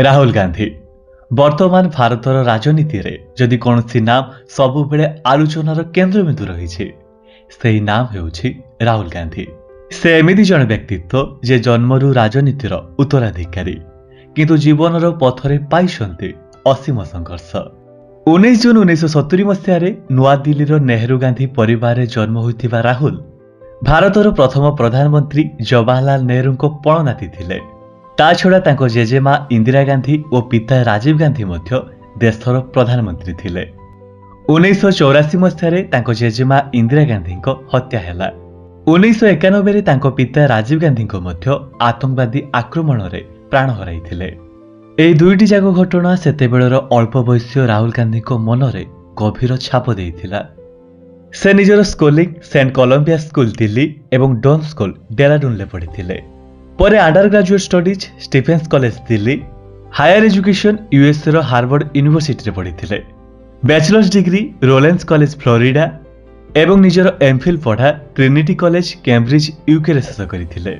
ରାହୁଲ ଗାନ୍ଧୀ। ବର୍ତ୍ତମାନ ଭାରତର ରାଜନୀତିରେ ଯଦି କୌଣସି ନାମ ସବୁବେଳେ ଆଲୋଚନାର କେନ୍ଦ୍ରବିନ୍ଦୁ ରହିଛି, ସେହି ନାମ ହେଉଛି ରାହୁଲ ଗାନ୍ଧୀ। ସେ ଏମିତି ଜଣେ ବ୍ୟକ୍ତିତ୍ୱ ଯେ ଜନ୍ମରୁ ରାଜନୀତିର ଉତ୍ତରାଧିକାରୀ, କିନ୍ତୁ ଜୀବନର ପଥରେ ପାଇଛନ୍ତି ଅସୀମ ସଂଘର୍ଷ। 19 ଜୁନ୍ 1970 ମସିହାରେ ନୂଆଦିଲ୍ଲୀର ନେହେରୁ ଗାନ୍ଧୀ ପରିବାରରେ ଜନ୍ମ ହୋଇଥିବା ରାହୁଲ ଭାରତର ପ୍ରଥମ ପ୍ରଧାନମନ୍ତ୍ରୀ ଜବାହରଲାଲ ନେହେରୁଙ୍କ ପଣନାତି ଥିଲେ। ତା ଛଡ଼ା ତାଙ୍କ ଜେଜେମା ଇନ୍ଦିରା ଗାନ୍ଧୀ ଓ ପିତା ରାଜୀବ ଗାନ୍ଧୀ ମଧ୍ୟ ଦେଶର ପ୍ରଧାନମନ୍ତ୍ରୀ ଥିଲେ। 1984 ମସିହାରେ ତାଙ୍କ ଜେଜେମା ଇନ୍ଦିରା ଗାନ୍ଧୀଙ୍କ ହତ୍ୟା ହେଲା। 1991ରେ ତାଙ୍କ ପିତା ରାଜୀବ ଗାନ୍ଧୀଙ୍କ ମଧ୍ୟ ଆତଙ୍କବାଦୀ ଆକ୍ରମଣରେ ପ୍ରାଣ ହରାଇଥିଲେ। ଏହି ଦୁଇଟି ଯାକ ଘଟଣା ସେତେବେଳର ଅଳ୍ପ ବୟସୀୟ ରାହୁଲ ଗାନ୍ଧୀଙ୍କ ମନରେ ଗଭୀର ଛାପ ଦେଇଥିଲା। ସେ ନିଜର schooling Saint Columbia school, Delhi ଏବଂ ଡନ୍ ସ୍କୁଲ, ଡେରାଡୁନରେ ପଢ଼ିଥିଲେ। ପରେ under graduate studies Stephen's college, Delhi, higher education ୟୁଏସ୍ର Harvard ୟୁନିଭର୍ସିଟିରେ ପଢ଼ିଥିଲେ। ବ୍ୟାଚଲର୍ସ ଡିଗ୍ରୀ ରୋଲେନ୍ସ କଲେଜ, ଫ୍ଲୋରିଡା ଏବଂ ନିଜର ଏମ୍ଫିଲ୍ ପଢ଼ା ଟ୍ରିନିଟି କଲେଜ, କେମ୍ବ୍ରିଜ, ୟୁକେରେ ଶେଷ କରିଥିଲେ।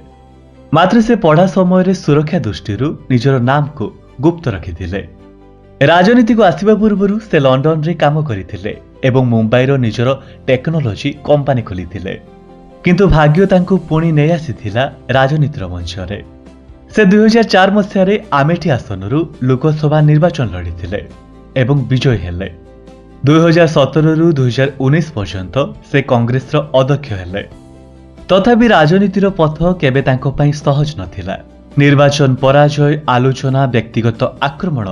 ମାତ୍ର ସେ ପଢ଼ା ସମୟରେ ସୁରକ୍ଷା ଦୃଷ୍ଟିରୁ ନିଜର ନାମକୁ ଗୁପ୍ତ ରଖିଥିଲେ। ରାଜନୀତିକୁ ଆସିବା ପୂର୍ବରୁ ସେ ଲଣ୍ଡନରେ କାମ କରିଥିଲେ ଏବଂ ମୁମ୍ବାଇର ନିଜର ଟେକ୍ନୋଲୋଜି କମ୍ପାନୀ ଖୋଲିଥିଲେ। କିନ୍ତୁ ଭାଗ୍ୟ ତାଙ୍କୁ ପୁଣି ନେଇ ଆସିଥିଲା ରାଜନୀତିର ମଞ୍ଚରେ। ସେ 2004 ମସିହାରେ ଆମେଠି ଆସନରୁ ଲୋକସଭା ନିର୍ବାଚନ ଲଢ଼ିଥିଲେ ଏବଂ ବିଜୟୀ ହେଲେ। 2017ରୁ 2019 ପର୍ଯ୍ୟନ୍ତ ସେ କଂଗ୍ରେସର ଅଧ୍ୟକ୍ଷ ହେଲେ। ତଥାପି ରାଜନୀତିର ପଥ କେବେ ତାଙ୍କ ପାଇଁ ସହଜ ନଥିଲା। ନିର୍ବାଚନ ପରାଜୟ, ଆଲୋଚନା, ବ୍ୟକ୍ତିଗତ ଆକ୍ରମଣ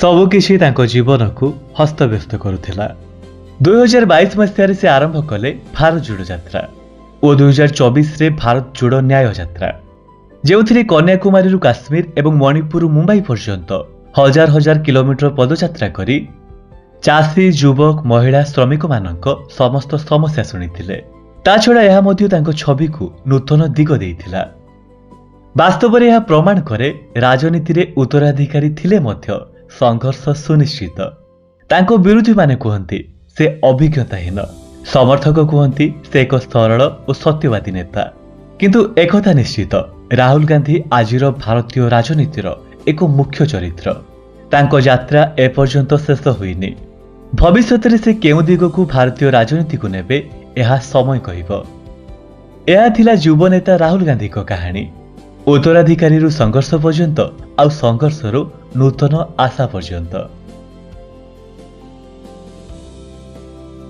ସବୁକିଛି ତାଙ୍କ ଜୀବନକୁ ହସ୍ତବ୍ୟସ୍ତ କରୁଥିଲା। 2022 ମସିହାରେ ସେ ଆରମ୍ଭ କଲେ ଭାରତ ଯୋଡ଼ ଯାତ୍ରା ଓ 2024ରେ ଭାରତ ଯୋଡ଼ ନ୍ୟାୟ ଯାତ୍ରା, ଯେଉଁଥିରେ କନ୍ୟାକୁମାରୀରୁ କାଶ୍ମୀର ଏବଂ ମଣିପୁରରୁ ମୁମ୍ବାଇ ପର୍ଯ୍ୟନ୍ତ ହଜାର ହଜାର କିଲୋମିଟର ପଦଯାତ୍ରା କରି ଚାଷୀ, ଯୁବକ, ମହିଳା, ଶ୍ରମିକମାନଙ୍କ ସମସ୍ତ ସମସ୍ୟା ଶୁଣିଥିଲେ। ତା ଛଡ଼ା ଏହା ମଧ୍ୟ ତାଙ୍କ ଛବିକୁ ନୂତନ ଦିଗ ଦେଇଥିଲା। ବାସ୍ତବରେ ଏହା ପ୍ରମାଣ କରେ, ରାଜନୀତିରେ ଉତ୍ତରାଧିକାରୀ ଥିଲେ ମଧ୍ୟ ସଂଘର୍ଷ ସୁନିଶ୍ଚିତ। ତାଙ୍କ ବିରୋଧୀମାନେ କୁହନ୍ତି ସେ ଅଭିଜ୍ଞତାହୀନ, ସମର୍ଥକ କୁହନ୍ତି ସେ ଏକ ସରଳ ଓ ସତ୍ୟବାଦୀ ନେତା। କିନ୍ତୁ ଏକଥା ନିଶ୍ଚିତ, ରାହୁଲ ଗାନ୍ଧୀ ଆଜିର ଭାରତୀୟ ରାଜନୀତିର ଏକ ମୁଖ୍ୟ ଚରିତ୍ର। ତାଙ୍କ ଯାତ୍ରା ଏପର୍ଯ୍ୟନ୍ତ ଶେଷ ହୋଇନି। ଭବିଷ୍ୟତରେ ସେ କେଉଁ ଦିଗକୁ ଭାରତୀୟ ରାଜନୀତିକୁ ନେବେ, ଏହା ସମୟ କହିବ। ଏହା ଥିଲା ଯୁବ ନେତା ରାହୁଲ ଗାନ୍ଧୀଙ୍କ କାହାଣୀ, ଉତ୍ତରାଧିକାରୀରୁ ସଂଘର୍ଷ ପର୍ଯ୍ୟନ୍ତ ଆଉ ସଂଘର୍ଷରୁ ନୂତନ ଆଶା ପର୍ଯ୍ୟନ୍ତ।